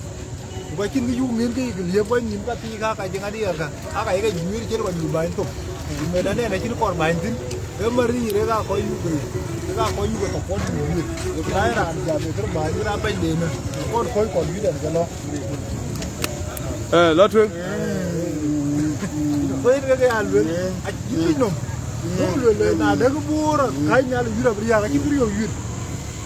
Ku ka cïn kë yuk ŋiɛ̈n ke yïk liep kɔc nyïn ka thii ka, ka jëŋ adï ka, aka yeke juiir cïn kɔc yuk bäny thok. Ku meth anɛn acïn kɔɔr bäny thïn, ë marir ë ka kɔc yuk ke, ë ka kɔc yuk ke support yuk juiir. Ku na ye raan jam ë kër bäny, ë raan bɛ̈ny den, kɔn kɔc kɔn yuk ɛn ke lɔ. Eh, lɔ tueŋ. So yen ke ke ya luel, a cï piny nom. Duk luel, luel, na dek Bor, ka nyal yuir abï riak, acï kë riɔ̈k yuir.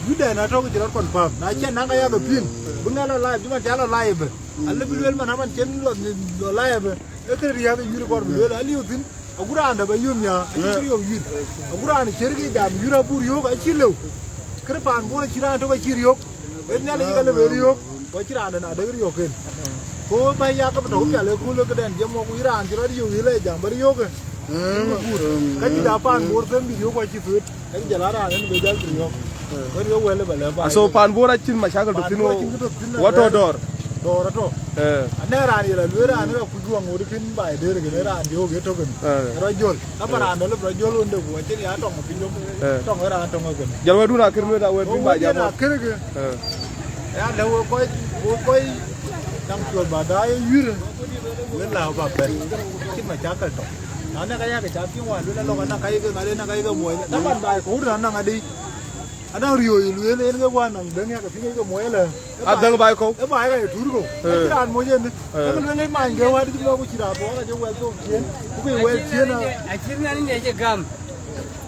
Yuir dɛn atɔ̈ ke cï rɔt confirm. Na cï naŋ aya ke piŋ, bï ŋa lɔ live, cï man ca lɔ live. Alë bï luel man aman cen lɔ, lɔ live, e kë riak yuir kɔr bï luel, aliu thïn. Agu raan dap ayum ya, acï kë riɔ̈k yuir. Agu raan cier ke jam yuir abur yök, acï lëu. Kërë paan Bor acï raan tök acï riɔ̈k. Ë Nhialic ka lëu bë riɔ̈k, ku acï raan dɛn adek riɔ̈k en. Ku bä ya ke bï tɔ̈u pial ë kööl ë këdɛn jam wok, wïc raan cï rɔt yök yï lɛc jam bä riɔ̈k ë. Ka cï da paan Bor them bï riɔ̈k, ku acï thuet. Ka cï jɔl a raan en bë jal bï riɔ̈k. Wën ke wël ë bä lɛ̈k bä. Aso paan Bor acïn macakal tɔ̈ thïn, wo tɔ̈ dɔ̈ɔ̈r. Dɔ̈ɔ̈r atɔ̈. Eh. Anɛ raan ye la lueel raan ë ka kuc guɔ ŋoot kën baai dëër kën ë raan diöök ye tök kën. Eh. Rɔt jol. Ka bä raan dɔl bä rɔt jol wënde ku acïn ya tɔŋ piny dom. Eh. Tɔŋ ë raan tɔŋ ë kën. Jɔl wɛ̈t wun akër lueel a wɛ̈t piny ba jam. Akër kë. Eh. Ya lë wo kɔc, wo kɔc daŋ cuɔl ba daai ë yuir. Wën la ba bɛ̈n. Cïn macakal tɔŋ. Na nɛ ka yak ca piŋ wan lueel alɔk anäk ka yeke ŋadë, anäk ka yeke muɔc. Na man baai kɔ̈u raan naŋ adï. Anɔŋ riööc lueel en ke guɔ nɔŋ däŋ yak piŋ ke muɔc ëlë. Adäŋ baai kɔ̈u. Ë baai ka ye tuur kɔ̈u. Eh. Acï raan moc en. Eh. Ke lueel en many ke wät cï lɔ ku cï raan bɔɔk acï wɛl thok ciëën. Ku ke wɛl ciëën a. Acït ŋan ë ŋiɛc ë gam.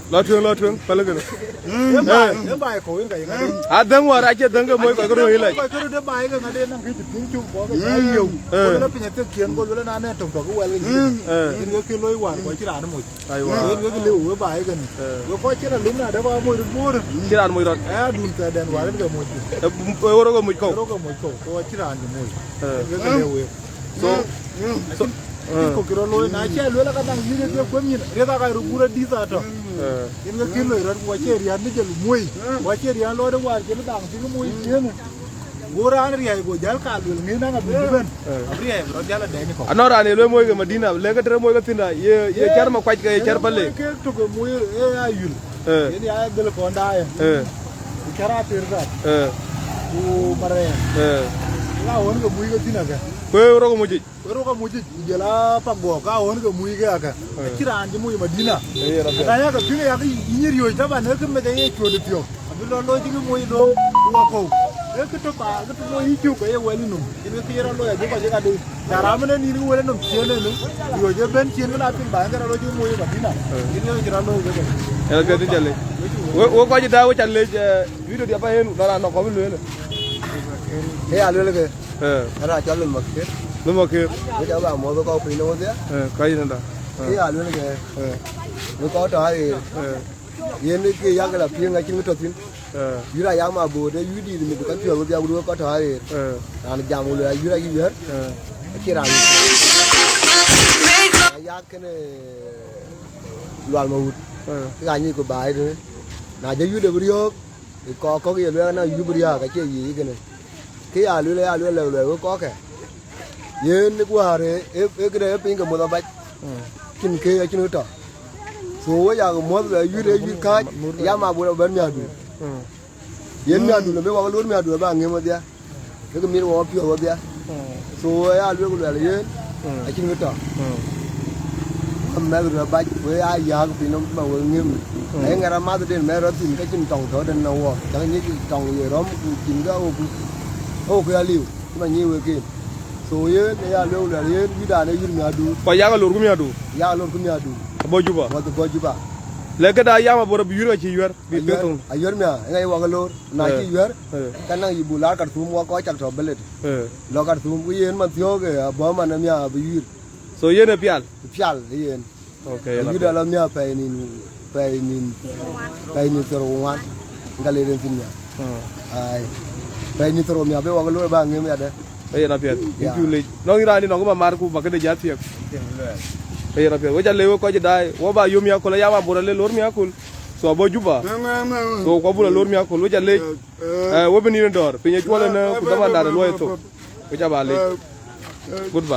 Lɔ tueŋ, lɔ tueŋ, päl kënë. Ë baai, ë baai kɔ̈u en ka ye ŋadë. Adäŋ wäär acï däŋ ke moc kɔc ke röt ë lɛc. Kɔc ke röt ë baai ke ŋadë naŋ kë cï piŋ cök bɔɔk ke ca yeu. Eh. Ku lueel pinyathiek ciëën ku lueel na nɛ töŋ tɔ̈ ke wɛl ke yïn. Eh. En ke kë loi wäär ku acï raan moc. Aiwa. Yen wek lëu we baai kënë. Eh. We kɔc cïn alum na dek kɔc moc röt Bor. Cïn raan moc rɔt. Eh, adun thɛɛrdɛn wäär en ke moc. Eh, eh, wor ke moc kɔ̈u. Wor ke moc kɔ̈u, ku acïn raan cï moc. Eh. Yen wek lëu we. So, so, acïn, eh, acïn kɔ̈k cï rɔt looi, na cï lueel ka daŋ yïn ke kuem nyin, riɛth aka röt Bor adïth atɔ̈. Eh. Yen ke kïn loi rɔt, ku acie riän bï jël moc. Ku acie riän lɔɔde wäär cïn daŋ cï moc ciëënë. Go raan riɛi go jäl ka luel ŋïn naŋ abï bɛ̈n. Eh. Abï riɛi bï rɔt jäl adɛny kɔ̈u. Anɔŋ raan ye luel moc ke Madina, lek ke tëde moc ke thïnda, ye, ye cär Makuac ke ye cär Pale. Ke tök ke moc ë ayul. Eh. Yen ya dhil kɔn daai. Eh. Ku cär ater gat. Eh. Ku marɛɛm. Eh. Ŋa ɣön ke moc ke thïn akë. Ku ee rok moc yic. Ku ee rok moc yic, ku jël a pak guɔ, ka ɣön ke moc ke akë. Eh. Acï raan cï moc Madina. Eh, yen abï. Ata yakë piŋ yakë yïn riööc taban, ee kë meth aye cuöt ë piɔ̈u. Abï lɔ looi cï kë moc looi, ku wakɔ̈u. Ke tök, ke tök lo yï cuk, ke ye wɛl nɔm. Yen ke ye rɔt looi, ajuku kɔc ye ka dei. Na ram ënë nïn ke wɛl nɔm cien ënë. Yo je ben cien ke na piny ba, ke rɔt looi cuk mooi ba dina. Yen ke cï rɔt looi ke. Yen ke dï jale. Wo, wo kɔc da wo ca lec, eh, video dia ba yen, na ran nɔŋ kɔc lueel. Ke ya lueel ke. Eh. Ara cɔl Lul Makir. Lul Makir. Wo ca ba muɔth kɔc piny wo dia. Eh, ka yen da. Eh. Ke ya lueel ke. Eh. Wo kɔc tɔ̈ aɣeer. Eh. Yen ke yak la piŋ acïn tɔ̈ thïn. Eh. Yï ra yak ma boot, ee yï dït mit ka piɔ̈ɔ̈th wedhia, ku duö kɔc tɔ̈ aɣeer. Eh. Raan jam ku lueel, yï ra yï wiɛ̈r. Eh. Acï raan yï. Na yak kënë Lual Mawut. Eh. Ke ka nyic ku baai tënë. Na jɔ yï de bï riɔ̈ɔ̈k, ë kɔc kɔ̈k ye lueel na yï bï riääk, acie yic kënë. Ke ya lueel, ya lueel, lueel, lueel, wek kɔckë. Yen ë guäär, ë, ë, ë këde ë piny ke muɔth abac. Mm. Cïn ke, acïn kë tɔ̈. So, wo yak muɔ̈th bɛ yït, ë yït kääc, ya ma bur abɛ̈n miäkdu. Mm. Yen miäkdu, lɔ bï wak loor miäkdu, aba ŋëm wedhia. Ke ke mit wak piɔ̈ɔ̈th wedhia. Mm. So, wo ya lueel ku luɛl yen, mm, acïn kë tɔ̈. Mm. Wa mɛ̈th rɔt abac, we ya yääk piny nɔm, ma we ŋëm. Mm. Aye ŋɛr amathden mɛ̈r rɔt thïn, ke cïn tɔŋ tɔ̈ den nɔm wɔ. Cak nyic tɔŋ ye rɔm, ku cïn ke awok, awok ke aliu. Cï ma nyic wek ken. So yen ë ya lueel, lueel yen, yït dan ë yït miäkdu. Ku yak lor ku miäkdu. Yak lor ku miäkdu. Abɔ̈ Juba. Wɔ bɔ̈ Juba. Lɛ̈k këda yam abor abï yuɛ̈r ka cï yuɛ̈r, bï, bï, eh, thöŋ. Ayuɛ̈r miäk, ë ŋa ye wak loor. Na, eh, cï yuɛ̈r, eh, ka naŋ yï buk laar Karthum, wak kɔc cak tɔ̈ belet. Eh. Lɔ Karthum, ku yen man thiɔ̈k, eh, abɔ̈ man ë miäk abï yuɛ̈r. So yen ë pial? Pial ë yen. Okay, yɛn ayuda apɛi. La miäk pɛi nïn, pɛi nïn, pɛi nïn thiërrou ku ŋuan. Ŋa le rin thïn miäk. Hmm. Ai. Pɛi nïn thiërrou miäk bï wak loor ba ŋëm yadë. Ee, yɛn apiɛth. Yeah. Yïn cu lec. Nɔŋ yïn raan dï nɔŋ kë ba mar ku ba këde jat thiek. Ee, yɛn apiɛth. Wek ca lec wek kɔc daai. Wɔ ba yom miäk aköl, aya ma bor ale loor miäk aköl. So abɔ̈ Juba. So ku abur aloor miäk aköl. Wek ca lec. Eh, wek bï nïn dɔ̈ɔ̈r. Piny ë cuɔl ënë ku dhaman daan ë luɔi thok. Wek ca ba lec. Goodbye.